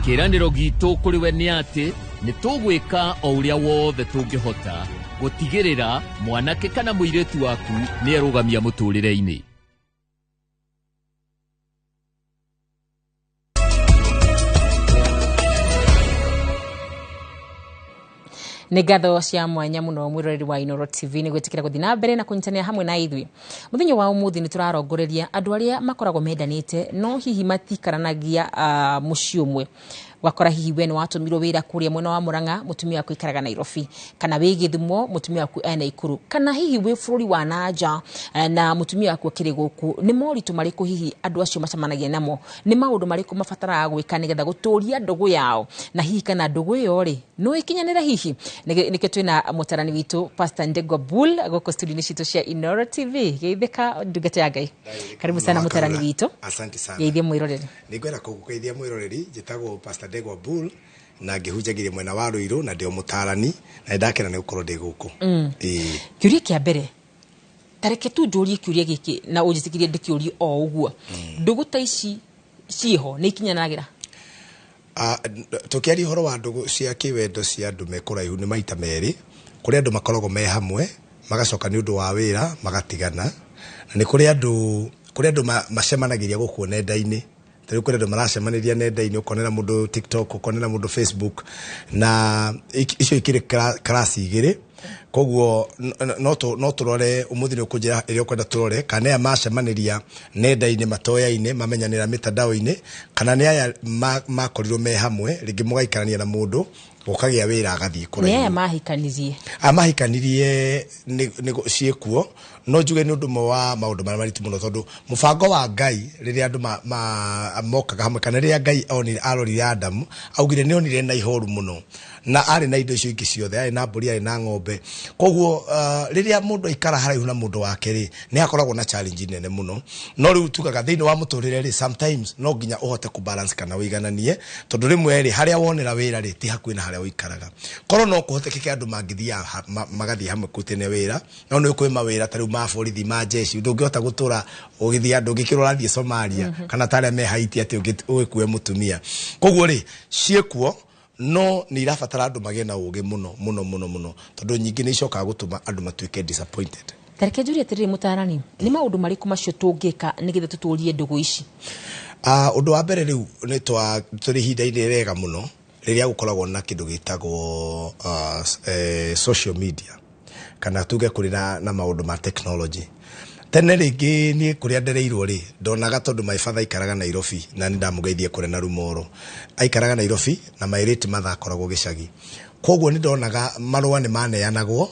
Kĩĩranĩro gitũ kũrĩ we nĩ atĩ nĩ tũgwĩka o ũrĩa wothe tũngĩhota gũtigĩrĩra mwanake kana mũirĩtu waku nĩ erũgamia mũtũrĩre-inĩ. Nĩ ngatho cia mwanya mũno mwĩroreri wa Inooro TV nĩ gwĩtĩkĩra gũthiĩ na mbere na kũnyitanĩra hamwe na ithuĩ. Mũthenya wa ũmũthĩ nĩ tũrarongoreria andũ arĩa makoragwo mendanĩte no hihi matikaranagia mũciĩ ũmwe. Ũgakora hihi we nĩ watũmirwo wĩra kũrĩa mwena wa Murang'a, mũtumia waku aikaraga Nairobi, kana wĩ Gĩthumo, mũtumia waku e Naikuru, kana hihi wĩ bũrũri wa nanja na mũtumia waku akĩrĩ gũkũ. Nĩ moritũ marĩkũ hihi andũ acio macemanagia namo? Nĩ maũndũ marĩkũ mabataraga gwĩka nĩgetha gũtũria ndũgũ yao? Na hihi kana ndũgũ ĩyo rĩ, no ĩkinyanĩre hihi? Nĩkĩo twĩna mũtarani witũ Pastor Ndegwa Bull gũkũ studio-inĩ citũ cia Inooro TV. Geithĩka ndungata ya Ngai. Karibu sana mũtarani witũ. Asante sana. Geithia mwĩroreri. Nĩngwenda kũgeithia mwĩroreri, njĩtagwo Pastor Ndegwa Bull na ngĩhunjagĩria mwena wa Ruiru na ndĩ o mũtarani na nĩndakena nĩ gũkorwo ndĩ gũkũ. Ĩĩ. Kĩũria kĩa mbere, ta reke tu njũrie kĩũria gĩkĩ na ũnjĩtĩkĩrie ndĩkĩũrie o ũguo. Ndũgũ ta ici ciĩho nĩ ikinyanagĩra? Tũkĩaria ũhoro wa ndũgũ cia kĩwendo cia andũ me kũraihu nĩ maita merĩ. Kũrĩ andũ makoragwo me hamwe magacoka nĩ ũndũ wa wĩra magatigana, na nĩ kũrĩ andũ, kũrĩ andũ macemanagĩria gũkũ nenda-inĩ. Ta rĩu kũrĩ andũ maracemanĩria nenda-inĩ, ũkonera mũndũ TikTok, ũkonera mũndũ Facebook, na icio ikĩrĩ class igĩrĩ. Koguo no tũrore ũmũthĩ nĩ ũkũnjĩra ĩrĩa ũkwenda tũrore, kana nĩ aya macemanĩria nenda-inĩ matoyaine, mamenyanĩra mĩtandao-inĩ, kana nĩ aya makorirwo me hamwe, rĩngĩ mũgaikarania na mũndũ gũkagĩa wĩra agathiĩ kũraihu. Nĩ aya mahikanirie? Aya mahikanirie nĩ ciĩkuo, no njuge nĩ ũndũ ũmwe wa maũndũ marĩa maritũ mũno, tondũ mũbango wa Ngai rĩrĩa andũ mokaga hamwe, kana rĩrĩa Ngai arorire Adamu, augire nĩ onire na ihoru mũno, na arĩ na indo icio ingĩ ciothe, arĩ na mbũri, arĩ na ng'ombe. Koguo rĩrĩa mũndũ aikara haraihu na mũndũ wake rĩ, nĩ akoragwo na challenge nene mũno. No rĩu tugaga thĩinĩ wa mũtũrĩre rĩ, sometimes no nginya ũhote kũ balance kana ũigananie, tondũ rĩmwe rĩ, harĩa wonera wĩra rĩ, ti hakuhĩ na harĩa ũikaraga. Korwo no kũhotekeke andũ mangĩthiaga magathiĩ hamwe kũrutania wĩra, no nĩ kwĩ mawĩra ta rĩu ma borithi, ma jeshi, ndũngĩhota gũtũra ũgĩthiĩ andũ, ũngĩkĩrwo ũrathiĩ Somalia, kana ta arĩa me Haiti atĩ ũgĩkue mũtumia. Koguo rĩ, ciĩkuo, no nĩ irabatara andũ magĩe na ũgĩ mũno, mũno, mũno, mũno, tondũ nyingĩ nĩ icokaga gũtũma andũ matuĩke disappointed. Ta reke njũrie atĩrĩrĩ mũtarani, nĩ maũndũ marĩkũ macio tũngĩka nĩgetha tũtũrie ndũgũ ici? Ũndũ wa mbere rĩu nĩ tũrĩ ihinda-inĩ rĩega mũno rĩrĩa gũkoragwo na kĩndũ gĩtagwo social media, kana tuge kũrĩ na maũndũ ma technology. Tene rĩngĩ niĩ kũrĩa ndereirwo rĩ, ndonaga tondũ my father aikaraga Nairobi, na nĩ ndamũgeithie kũrĩa na Rumoro. Aikaraga Nairobi na my late mother akoragwo gĩcagi. Koguo nĩ ndonaga marũa nĩ maneanagwo,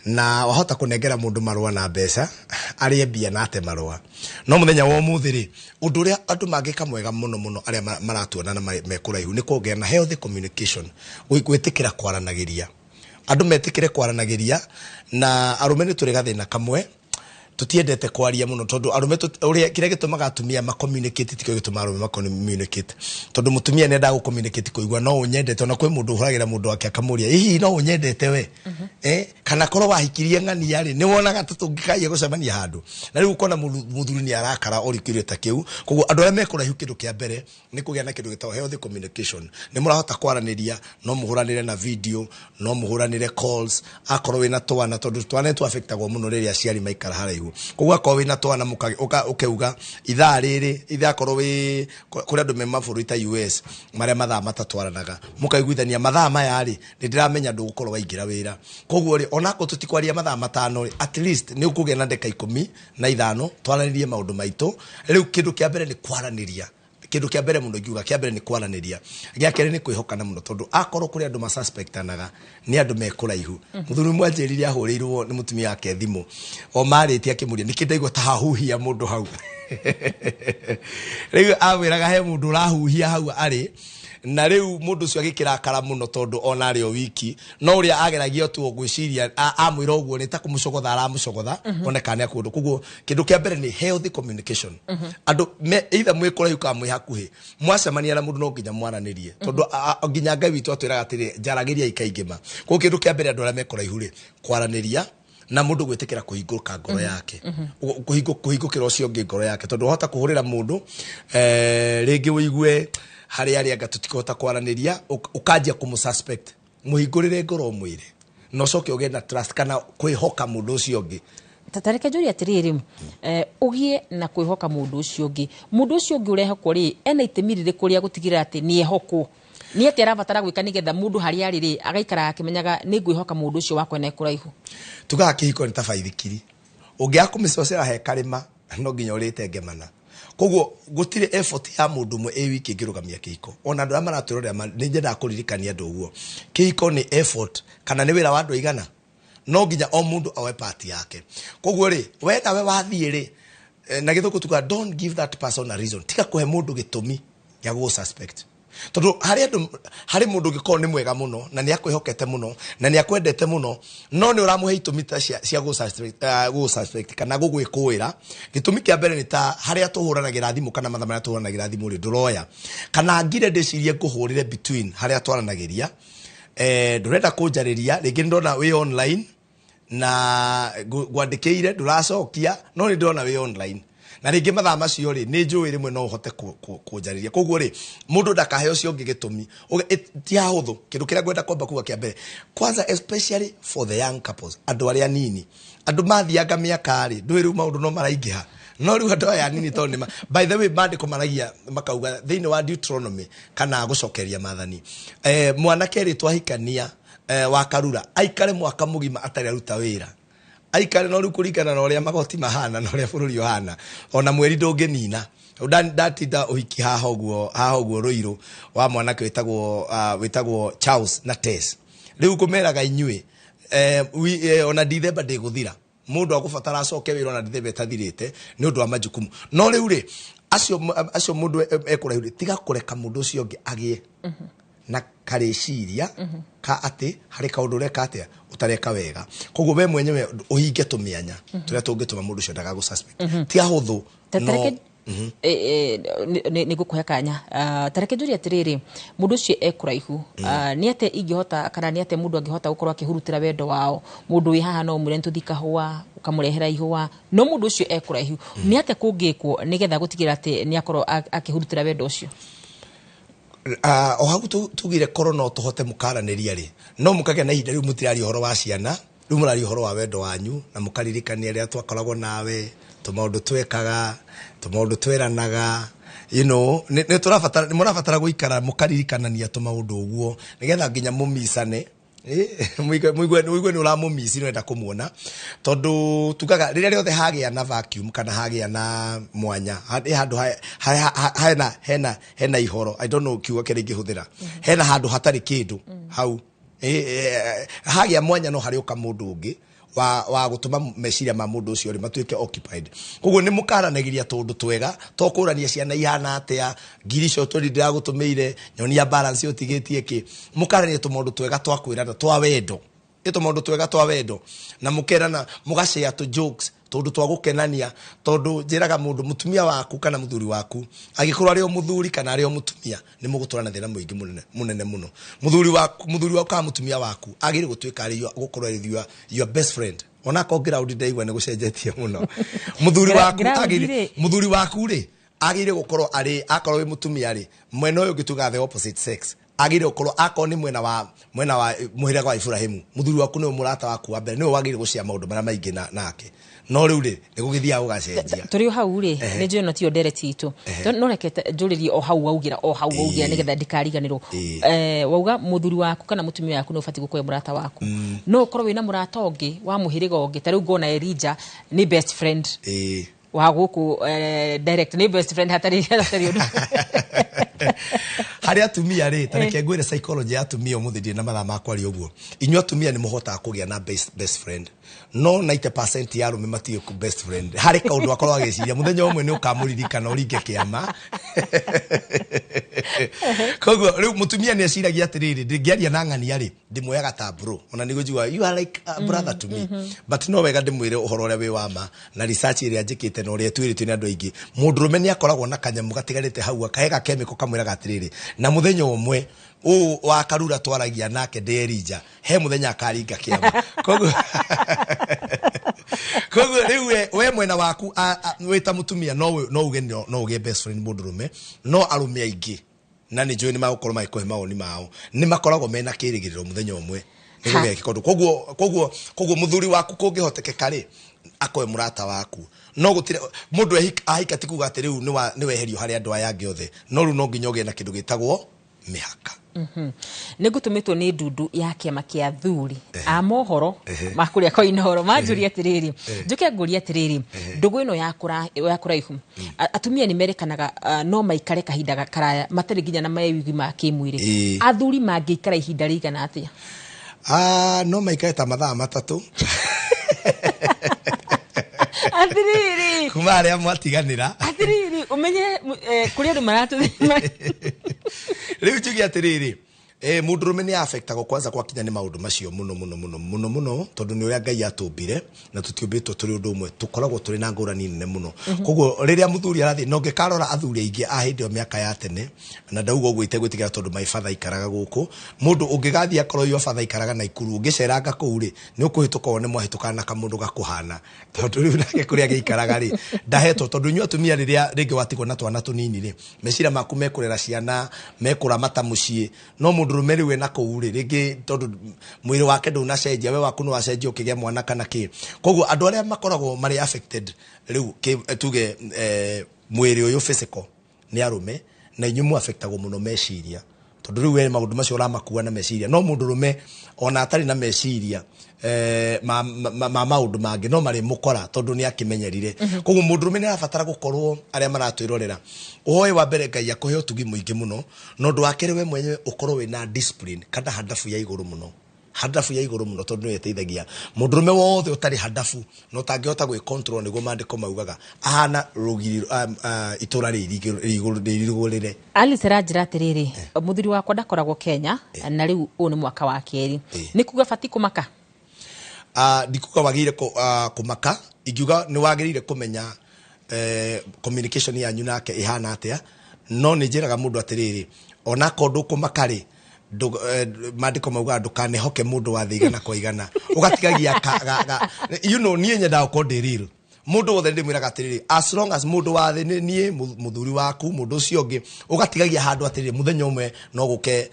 na wahota kũnengera mũndũ marũa na mbeca, arĩe mbia na ate marũa. No mũthenya wa ũmũthĩ rĩ, ũndũ ũrĩa andũ mangĩka mwega mũno mũno arĩa maratuona na me kũraihu nĩ kũgĩa na healthy communication, gwĩtĩkĩra kwaranagĩria. Andũ metĩkĩre kwaranagĩria, na arũme nĩ tũrĩ gathĩna kamwe, tũtiendete kwaria mũno, tondũ arũme ũrĩa kĩrĩa gĩtũmaga atumia ma communicate tikĩo gĩtũmaga arũme ma communicate, tondũ mũtumia nĩ endaga gũ communicate kũigua no ũnyendete. Ona kwĩ mũndũ ũhũragĩra mũndũ wake akamũria, hihi no ũnyendete we? Kana korwo wahikirie ng'ania rĩ, nĩ wonaga ta tũngĩkaia gũcemania handũ, na rĩu ũkona mũthuri nĩ arakara orikĩrio ta kĩu. Koguo andũ arĩa me kũraihu, kĩndũ kĩa mbere nĩ kũgĩa na kĩndũ gĩtagwo healthy communication. Nĩ mũrahota kwaranĩria, no mũhũranĩre na video, no mũhũranĩre calls, akorwo wĩna twana, tondũ twana nĩ twaffectagwo mũno rĩrĩa aciari maikara haraihu. Koguo akorwo wĩna twana, ũkauga ithaa rĩrĩ, ithaa akorwo wĩ kũrĩ andũ me mabũrũri ta US marĩa mathaa matatwaranaga, mũkaiguithania mathaa maya rĩ, nĩ ndĩramenya ndũgũkorwo waingĩra wĩra. Koguo rĩ, onakorwo tũtikwaria mathaa 5 rĩ, at least nĩ ũkũgĩa na ndagĩka 15 twaranĩrie maũndũ maitũ. Rĩu kĩndũ kĩa mbere nĩ kwaranĩria. Kĩndũ kĩa mbere mũno ingiuga, kĩa mbere nĩ kwaranĩria. Gĩa kerĩ nĩ kwĩhokana mũno, tondũ akorwo kũrĩ andũ masuspectanaga nĩ andũ me kũraihu. Mũthuri ũmwe anjĩrire ahũrĩirwo nĩ mũtumia wake thimũ, o marĩtie akĩmũria nĩkĩ ndaigua ta hahuhia mũndũ hau. Rĩu amwĩraga he mũndũ ũrahuhia hau arĩ, na rĩu mũndũ ũcio agĩkĩrakara mũno tondũ ona arĩ o wiki, no ũrĩa ageragia tu gwĩciria, amwĩra ũguo nĩ ta kũmũcogotha aramũcogotha, one kana nĩ akũndũ. Koguo kĩndũ kĩa mbere nĩ healthy communication. Andũ me either mwĩ kũraihu kana mwĩ hakuhĩ, mwacemania na mũndũ no nginya mwaranĩrie, tondũ nginya Ngai witũ atwĩraga atĩrĩ, njaragĩriai kaingĩ ma. Koguo kĩndũ kĩa mbere andũ arĩa me kũraihu rĩ, kwaranĩria na mũndũ gwĩtĩkĩra kũhingũka ngoro yake. Kũhingũkĩra ũcio ũngĩ ngoro yake, tondũ wahota kũhũrĩra mũndũ, rĩngĩ ũigue Harĩ arĩa anga tũtikũhota kwaranĩria, ũkanjia kũmũ suspect. Mũhingũrĩre ngoro, ũmwĩre, na ũcoke ũgĩe na trust kana kwĩhoka mũndũ ũcio ũngĩ. Tareke njũrie atĩrĩrĩ, ũgĩe na kwĩhoka mũndũ ũcio ũngĩ, mũndũ ũcio ũngĩ ũrehokwo rĩ, ena itemi rĩrĩkũ rĩa gũtigĩrĩra atĩ nĩ ehokwo? Nĩ atĩ arabatara gwĩka nĩgetha mũndũ harĩa arĩ rĩ, agaikara akĩmenyaga nĩ ngwĩhoka mũndũ ũcio wakwa na kũraihu? Tugaga kĩhiko nĩ ta baithikiri, ũngĩaga kũmĩcocera he karĩma, no nginya ũrĩte ngemana. Koguo gũtirĩ effort ya mũndũ ũmwe ĩ wiki ĩngĩrũgamia kĩhiko. Ona andũ arĩa maratwĩrorera, nĩ nyendaga kũririkania andũ ũguo, kĩhiko nĩ effort kana nĩ wĩra wa andũ aigana, no nginya o mũndũ oe part yake. Koguo rĩ, we nawe wathiĩ rĩ, na gĩthũngũ tugaga, "Don't give that person a reason." Tiga kũhe mũndũ gĩtũmi gĩa gũgũ suspect, tondũ harĩ andũ, harĩ mũndũ ũngĩkorwo nĩ mwega mũno na nĩ akwĩhokete mũno na nĩ akwendete mũno, no nĩ ũramũhe itũmi ta cia gũgũ suspect kana gũgwĩkũĩra. Gĩtũmi kĩa mbere nĩ ta harĩa tũhũranagĩra thimũ kana mathaa marĩa tũhũranagĩra thimũ rĩ, ndũroya, kana ngire ndĩcirie ngũhũrĩre between harĩa twaranagĩria, ndũrenda kũnjarĩria rĩngĩ, nĩ ndona wĩ online na ngwandĩkĩire ndũracokia, no nĩ ndĩrona wĩ online na rĩngĩ mathaa macio rĩ, nĩ njũĩ rĩmwe no ũhote kũnjarĩria. Koguo rĩ, mũndũ ndakahe ũcio ũngĩ gĩtũmi. Ti hahũthũ. Kĩndũ kĩrĩa ngwenda kwamba kuga kĩa mbere kwanza, especially for the young couples, andũ arĩa anini, andũ mathianga mĩaka rĩ, ndũĩ rĩu maũndũ no maraingĩha, no rĩu andũ aya anini, tondũ nĩma, by the way, maandĩko maragia makauga thĩinĩ wa Deuteronomy kana gũcokeria maathani, mwanake rĩ, twahikania, wa karura aikare mwaka mũgima atarĩ aruta wĩra, aikare. No rĩu kũringana na ũrĩa magoti mahana na ũrĩa bũrũri ũhana, ona mweri ndũngĩnina. Ndatinda ũhiki haha ũguo, haha ũguo Rũirũ, wa mwanake wĩtagwo Charles na Tess. Rĩu ngũmeraga inyuĩ, ona Dithemba ndĩgũthira, mũndũ agũbatara acoke wĩra ona Dithemba ĩtathirĩte nĩ ũndũ wa majukumu. No rĩu rĩ, acio mũndũ ekũraihu rĩ, tiga kũreka mũndũ ũcio ũngĩ agĩe na karĩciria ka atĩ harĩ kaũndũ ũreka atĩa ũtareka wega. Koguo we mwenyewe ũhinge tũmĩanya tũrĩa tũngĩtũma mũndũ ũcio ndagagũ suspect. Ti ahũthũ. No Nĩ ngũkũhe kanya. Tareke njũrie atĩrĩrĩ, mũndũ ũcio e kũraihu, nĩ atĩa ingĩhota kana nĩ atĩa mũndũ angĩhota gũkorwo akĩhurutĩra wendo wao? Mũndũ wĩ haha no ũmwĩre nĩ tũthiĩ kahũa, ũkamũrehera ihũa, no mũndũ ũcio e kũraihu, nĩ atĩa kũngĩkwo nĩgetha gũtigĩrĩra atĩ nĩ akorwo akĩhurutĩra wendo ũcio? O hau tugire korwo no tũhote mũkaranĩria rĩ, no mũkagĩa na ihinda rĩu mũtiraria ũhoro wa ciana, rĩu mũraria ũhoro wa wendo wanyu na mũkaririkania rĩrĩa twakoragwo nawe, tũmaũndũ twekaga, tũmaũndũ tweranaga, nĩ tũrabatara, nĩ mũrabatara gũikara mũkaririkanania tũmaũndũ ũguo nĩgetha nginya mũmicane. Mũigue nĩ ũramũmici, nĩũrenda kũmuona, tondũ tugaga rĩrĩa rĩothe hagĩa na vacuum kana hagĩa na mwanya, handũ hena ihoro, I don't know kiugo kĩrĩa ingĩhũthĩra, hena handũ hatarĩ kĩndũ hau, hagĩa mwanya no harĩũka mũndũ ũngĩ wa gũtũma meciria ma mũndũ ũcio rĩ matuĩke occupied. Koguo nĩ mũkaranagĩria tũndũ twega, to kũrania ciana ihana atĩa, ngiri icio tũri ndĩragũtũmĩire, nyonia balance ũtigĩtie kĩ. Mũkarania tũmaũndũ twega twa kwĩrana twa wendo, ĩ tũmaũndũ twega twa wendo, na mũkerana, mũgacare tũ jokes, tũndũ twa gũkenania, tondũ njĩraga mũndũ, mũtumia waku kana mũthuri waku, angĩkorwo arĩ o mũthuri kana arĩ o mũtumia, nĩ mũgũtũra na thĩna mũingĩ mũnene mũnene mũno. Mũthuri waku kana mũtumia waku agĩrĩire gũtuĩka arĩ gũkorwo arĩ your best friend, onakorwo ground ndaigua nĩ gũcenjetie mũno. Mũthuri waku Ground agĩrĩire rĩ? Mũthuri waku rĩ, agĩrĩire gũkorwo arĩ, akorwo wĩ mũtumia rĩ, mwena ũyũ ũngĩ tugaga the opposite sex, agĩrĩire gũkorwo akorwo nĩ mwena wa mũhĩrĩga wa Ibrahimu, mũthuri waku nĩwe mũrata waku wa mbere, nĩwe wagĩrĩire gũcia maũndũ marĩa maingĩ nake. No rĩu rĩ, nĩ gũgĩthiaga gũgacenjia. Tũrĩ o hau rĩ, nĩ njũĩ no tiyo ndereti itũ. No reke njũrĩrie o hau waugĩra, o hau waugĩra, nĩgetha ndikariganĩrwo. Wauga mũthuri waku kana mũtumia waku nĩ ũbatiĩ gũkorwo mũrata waku, no ũkorwo wĩna mũrata ũngĩ wa mũhĩrĩga ũngĩ. Ta rĩu ngona Elijah nĩ best friend wa gũkũ, direct nĩ best friend, hatarĩ ũndũ. Harĩ atumia rĩ, ta reke ngwĩre psychology ya atumia ũmũthĩ, ndirĩ na mathaa ma kwaria ũguo. Inyuĩ atumia nĩ mũhotaga kũgĩa na best friend, no 90% ya arũme matiĩ ku best friend. Harĩ kaũndũ akorwo agĩciria mũthenya ũmwe nĩ ũkamũririkana ũringe kĩama. Koguo rĩu mũtumia nĩ eciragia atĩrĩrĩ, ndingĩaria na ng'ania rĩ, ndĩmuoyaga ta bro, ona nĩ njiguaga you are like a brother to me, but no wega ndĩmwĩre ũhoro ũrĩa wĩ wa ma na research ĩrĩa njĩkĩte na ũrĩa ĩtuĩrĩtio nĩ andũ aingĩ. Mũndũrũme nĩ akoragwo na kanyamũ gatigarĩte hau kahe ga chemical kamwĩraga atĩrĩrĩ, na mũthenya ũmwe ũũ wa karura twaragia nake ndĩ Elijah, he mũthenya akaringa kĩama. Koguo rĩu we mwena waku wĩ ta mũtumia no uge no ũgĩe best friend mũndũrũme, no arũme aingĩ Na nĩ njũĩ nĩ magũkorwo magĩkũhe mawoni mao, nĩ makoragwo mena kĩrĩgĩrĩro mũthenya ũmwe nĩ gũgekĩka ũndũ. Koguo mũthuri waku kũngĩhotekeka rĩ, akoe mũrata waku. No gũtirĩ mũndũ ahika ti kuga atĩ rĩu nĩ weherio harĩ andũ aya angĩ othe, no rĩu no nginya ũgĩe na kĩndũ gĩtagwo mĩhaka. Nĩ ngũtũmĩtwo nĩ ndundu ya kĩama kĩa athuri a mohoro ma kũrĩa kwa Inooro, manjũria atĩrĩrĩ, njũke ngũrie atĩrĩrĩ, ndũgũ ĩno ya kũraihu, atumia nĩ merekanaga no maikare kahinda karaya matarĩ nginya na mawĩgwi ma kĩmwĩrĩ. Athuri mangĩikara ihinda rĩigana atĩa? Ah, no maikare ta mathaa 3. Atĩrĩrĩ, kuma harĩa mwatiganĩra. Atĩrĩrĩ, ũmenye kũrĩ andũ maratũ Rĩu njuge atĩrĩrĩ, mũndũrũme nĩ affectagwo kwanza gwakinya nĩ maũndũ macio mũno mũno mũno mũno mũno, tondũ nĩ ũrĩa Ngai atũmbire na tũtiũmbĩtwo tũrĩ ũndũ ũmwe, tũkoragwo tũrĩ na ngũrani nene mũno. Koguo rĩrĩa mũthuri arathiĩ na ũngĩkarora athuri aingĩ a hĩndĩ ĩyo mĩaka ya tene, na ndauga ũguo itegwĩtigĩra tondũ my father aikaraga gũkũ, mũndũ ũngĩgathiĩ akorwo your father aikaraga Naikuru, ũngĩceranga kũu rĩ, nĩ ũkũhĩtũka wone mwahĩtũkana na kamũndũ gakũhana, tondũ rĩu nake kũrĩa agĩikaraga rĩ ndahetwo. Tondũ inyuĩ atumia rĩrĩa rĩngĩ watigwo na twana tũnini rĩ, meciria maku mekũrera ciana, mekũramata mũciĩ, no mũndũrũme rĩu ena kũu rĩ, rĩngĩ tondũ mwĩrĩ wake ndũnacenjia, we waku nĩwacenjia ũkĩgĩa mwana kana kĩ. Koguo andũ arĩa makoragwo marĩ affected rĩu tuge mwĩrĩ ũyũ physical nĩ arũme, na inyuĩ mu affectagwo mũno meciria, tondũ rĩu we maũndũ macio ũramakua na meciria. No mũndũrũme ona atarĩ na meciria ma maũndũ mangĩ no marĩ mũkora, tondũ nĩ akĩmenyerire. Koguo mũndũrũme nĩ arabatara gũkorwo, arĩa maratwĩrorera, ũhoe wa mbere Ngai akũhe ũtugi mũingĩ mũno, na ũndũ wa kerĩ we mwenyewe ũkorwo wĩna discipline kana handabu ya igũrũ mũno, handabu ya igũrũ mũno, tondũ nĩyo ĩteithagia mũndũrũme wothe ũtarĩ handabu na ũtangĩhota gwĩ control, nĩguo maandĩko maugaga ahana rũgiri itũra rĩirigũrĩre. Alice aranjĩra atĩrĩrĩ, mũthuri wakwa ndakoragwo Kenya na rĩu ũyũ nĩ mwaka wa kerĩ, nĩ kuga bati kũmaka? Ndikuga wagĩrĩire kũmaka, ingiuga nĩ wagĩrĩire kũmenya communication yanyu nake ĩhana atĩa. No nĩ njĩraga mũndũ atĩrĩrĩ, onakorwo ndũkũmaka rĩ, maandĩko maugaga ndũkanehoke mũndũ wa thĩ igana kwa igana, ũgatigagia niĩ nyendaga gũkorwo ndĩ real. Mũndũ wothe ndĩmwĩraga atĩrĩrĩ, as long as mũndũ wa thĩ nĩ niĩ mũthuri waku, mũndũ ũcio ũngĩ ũgatigagia handũ atĩrĩrĩ, mũthenya ũmwe no gũke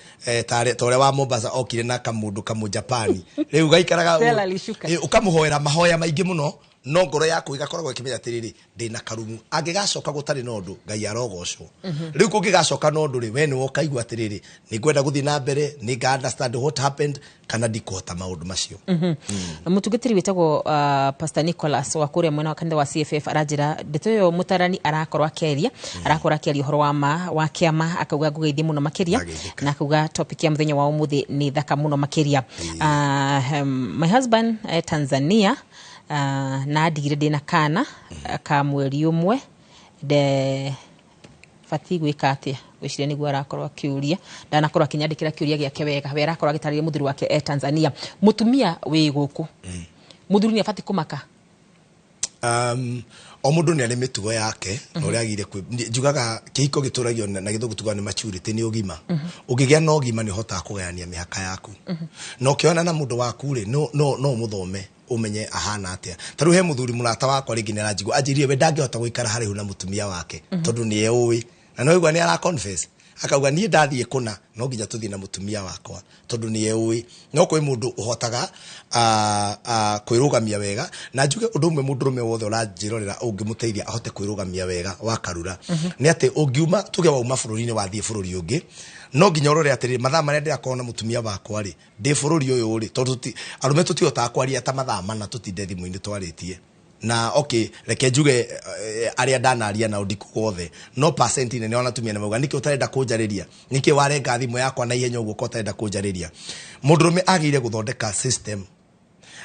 ta ũrĩa wa Mombasa okire na kamũndũ kamũ Japani rĩu gaikaraga. Stella alishuka. Ũkamũhoera mahoya maingĩ mũno, no ngoro yaku ĩgakoragwo ĩkĩmenya atĩrĩrĩ, ndĩna karumu, angĩgacoka gũtarĩ na ũndũ, Ngai arogocwo. Rĩu kũngĩgacoka na ũndũ rĩ, we nĩwe ũkaigua atĩrĩrĩ, nĩ ngwenda gũthiĩ na mbere, nĩ nga understand what happened kana ndikũhota maũndũ macio. Mũtungatĩri wĩtagwo Pastor Nicholas wa kũrĩa mwena wa kanitha wa CFF aranjĩra ndeto ĩyo mũtarani arakorwo akĩaria ũhoro wa ma wa kĩama, akauga ngũgeithie mũno makĩria. Ndageithĩka. Na akauga topic ya mũthenya wa ũmũthĩ nĩ thaka mũno makĩria. My husband Tanzania, na andigire ndĩna kana ka mweri 1, nde batiĩ gwĩka atĩa? Gwĩciria nĩguo arakorwo akĩũria, ndanakorwo akĩnyandĩkĩra kĩũria gĩake wega. We arakorwo agĩtarĩria mũthuri wake e Tanzania, mũtumia wĩ gũkũ, mũthuri nĩ abatiĩ kũmaka? O mũndũ nĩ arĩ mĩtugo yake na ũrĩa agĩrĩire njugaga kĩhiko gĩtũragio na gĩthũngũ tugaga nĩ maturity, nĩ ũgima. Ũngĩgĩa na ũgima nĩ ũhotaga kũgayania mĩhaka yaku, na ũkĩonana na mũndũ waku rĩ, no ũmũthome ũmenye ahana atĩa. Ta rĩu he mũthuri mũrata wakwa rĩngĩ nĩ aranjigua anjĩrire we ndangĩhota gũikara haraihu na mũtumia wake, tondũ nĩ eũĩ na no igua nĩ ara confess, akauga niĩ ndathiĩ kũna no nginya tũthiĩ na mũtumia wakwa, tondũ nĩ eũĩ. No kwĩ mũndũ ũhotaga kwĩrũgamia wega. Na njuge ũndũ ũmwe, mũndũrũme wothe ũranjĩrorera ũngĩmũteithia ahote kwĩrũgamia wega wakarura nĩ atĩ ũngiuma, tuge wauma bũrũri-inĩ wathiĩ bũrũri ũngĩ, no nginya ũrore atĩrĩrĩ, mathaa marĩa ndĩrakorwo na mũtumia wakwa rĩ ndĩ bũrũri ũyũ rĩ, tondũ arũme tũtihotaga kwaria ta mathaa 4 tũtinde thimũ-inĩ twarĩtie. Na okay, reke njuge arĩa ndanaria nao, ndikuga othe, no percent nene ona atumia nĩ mauga, nĩkĩ ũtarenda kũnjarĩria, nĩkĩ warenga thimũ yakwa na ihenya ũguo ko ũtarenda kũnjarĩria? Mũndũrũme agĩrĩire gũthondeka system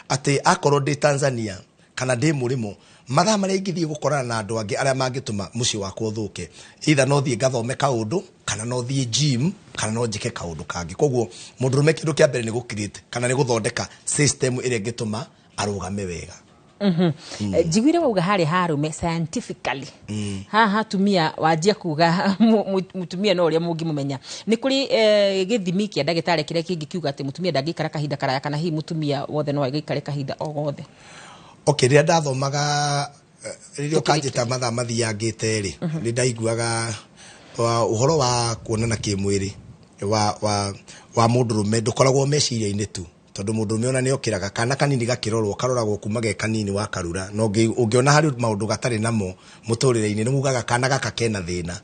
atĩ akorwo ndĩ Tanzania kana ndĩ mũrĩmo, mathaa marĩa ingĩthiĩ gũkorana na andũ angĩ arĩa mangĩtũma mũciĩ wakwa ũthũke, either no thiĩ ngathome kaũndũ, kana no thiĩ gym, kana no njĩke kaũndũ kangĩ. Koguo mũndũrũme kĩndũ kĩa mbere nĩ gũ create kana nĩ gũthondeka system ĩrĩa ĩngĩtũma arũgame wega. Njiguire wauga harĩa harume scientifically, haha atumia wanjia kuga mũtumia no ũrĩa mũngĩmũmenya nĩ kũrĩ gĩthimi kĩa ndagĩtarĩ kĩrĩa kĩngĩkiuga atĩ mũtumia ndangĩikara kahinda karaya, kana hihi mũtumia wothe no agĩikare kahinda o gothe? Okay, rĩrĩa ndathomaga, rĩrĩa ũkanjĩta mathaa mathiangĩte rĩ, nĩ ndaiguaga Ũhoro wa kuonana kĩmwĩrĩ wa mũndũrũme ndũkoragwo meciria-inĩ tu, tondũ mũndũrũme ona nĩokĩraga kana kanini gakĩrorwo, karoragwo kuma ge kanini wa karura, na ũngĩona harĩ maũndũ gatarĩ namo mũtũrĩre-inĩ, nĩmugaga kana gaka kena thĩna.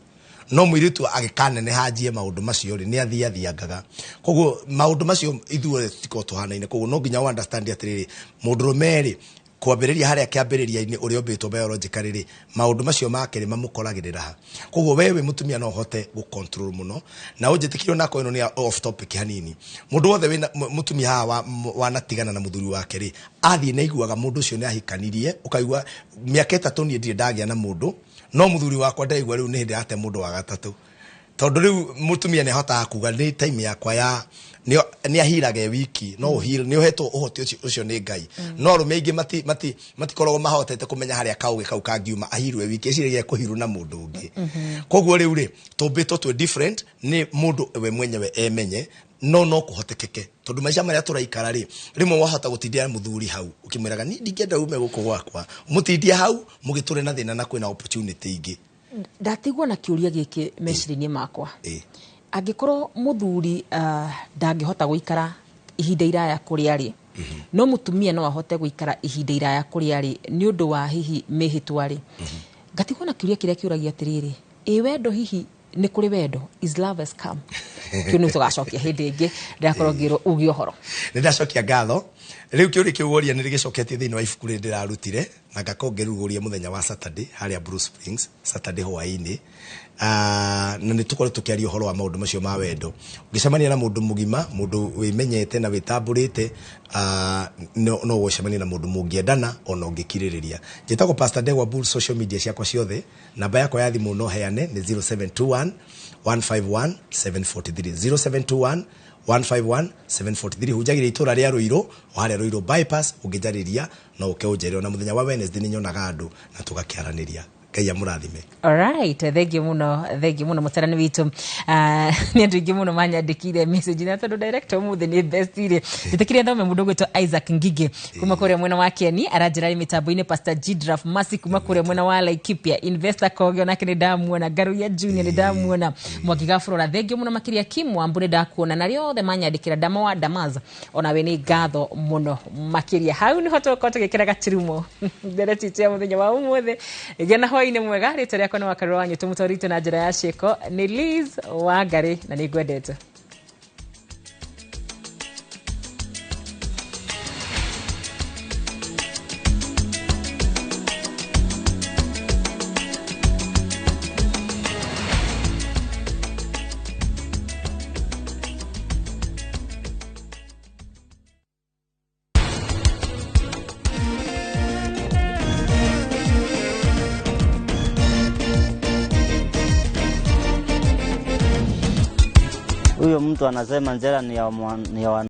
No mũirĩtu agĩkaneneha anjie maũndũ macio rĩ, nĩ athiathiangaga. Koguo maũndũ macio ithuothe tũtikoragwo tũhanaine. Koguo no nginya ũ understand atĩrĩrĩ, mũndũrũme rĩ, kwambĩrĩria harĩa kĩambĩrĩria-inĩ ũrĩa ũmbĩtwo biologically rĩ, maũndũ macio make rĩ mamũkoragĩrĩra ha. Koguo we wĩ mũtumia no ũhote gũ control mũno, na ũnjĩtĩkĩrie onakorwo ĩno nĩ off topic hanini. Mũndũ wothe wĩna mũtumia haha wanatigana na mũthuri wake rĩ, athiĩ nĩ aiguaga mũndũ ũcio nĩ ahikanirie, ũkaigua mĩaka 3 niĩ ndirĩ ndagĩa na mũndũ, no mũthuri wakwa ndaigua rĩu nĩ hĩndĩ yate mũndũ wa gatatũ. Tondũ rĩu mũtumia nĩ ahotaga kuga nĩ time yakwa ya nĩ ahiraga wiki, no ũheal, nĩ ũhetwo ũhoti ũcio nĩ Ngai. No arũme aingĩ matikoragwo mahotete kũmenya harĩa kaũgĩ kau kangiuma ahirwe wiki, eciragia kũhirwo na mũndũ ũngĩ. Koguo rĩu rĩ, tũmbĩtwo twĩ different, nĩ mũndũ we mwenyewe emenye, no kũhotekeke tondũ maica marĩa tũraikara rĩ, rĩmwe wahota gũtindia mũthuri hau ũkĩmwĩraga niĩ ndingĩenda ume gũkũ gwakwa, mũtindie hau mũgĩtũre na thĩna na kwĩna opportunity ingĩ. Ndatigwo na kĩũria gĩkĩ meciria-inĩ makwa. Angĩkorwo mũthuri ndangĩhota gũikara ihinda iraya kũrĩa arĩ, no mũtumia no ahote gũikara ihinda iraya kũrĩa arĩ nĩ ũndũ wa hihi mĩhĩtwa rĩ, ngatigwo na kĩũria kĩrĩa kĩũragia atĩrĩrĩ, ĩ wendo hihi nĩ kũrĩ wendo, is love has come? Kĩu nĩ tũgacokia hĩndĩ ĩngĩ, ndĩrakorwo ngĩrwo uge ũhoro. Nĩ ndacokia ngatho. Rĩu kĩũria kĩu woria nĩ rĩgĩcoketie thĩinĩ wa ibuku rĩrĩ ndĩrarutire, na ngakorwo ngĩrugũria mũthenya wa Saturday harĩa Blue Springs, Saturday hwaĩ-inĩ. Na nĩ tũkorwo tũkĩaria ũhoro wa maũndũ macio ma wendo. Ũngĩcemania na mũndũ mũgima, mũndũ wĩmenyete na wĩtambũrĩte, no ũgũcemania na mũndũ mũngĩendana ona ũngĩkirĩrĩria. Njĩtagwo Pastor Ndegwa Bull, social media ciakwa ciothe, namba yakwa ya thimũ no heane nĩ 0721 151 743, 0721 151 743. Hunjagĩria itũra rĩa Ruiru, o harĩa Ruiru bypass, ũngĩnjarĩria no ũke ũnjĩre. Ona mũthenya wa Wednesday nĩ nyonaga andũ na tũgakĩaranĩria. Ngai amũrathime. All right, thank you muno, thank you muno mutarani witu. Ni andu ingi muno manyandikire message na tondu director umuthi ni best ire. Njitikire thome mundu gwitwo Isaac Ngige kuma kuria mwena wa Kieni, aranjira mitambo-ini Pastor Gidraf Masi kuma kuria mwena wa Laikipia, Investor Kogio nake ni ndamuona, Ngaruya Junior ni ndamuona, Mwangi Gafurora, thank you muno makiria Kim Wambu ni ndakuona, na riothe manyandikira Dama wa Damaz, ona we ni ngatho muno makiria. Hau niho tukorwo tugikira gatirumo ndereti ya muthenya wa umuthi. Gena hwainĩ mwega, rĩtwa rĩakwa nĩ Wakarura wa Nyũtũ, mũtwarĩtwo na njĩra ya ciĩko nĩ Liz Wangari, na nĩ ngwendete. Huyo mtu anasema njera ni ya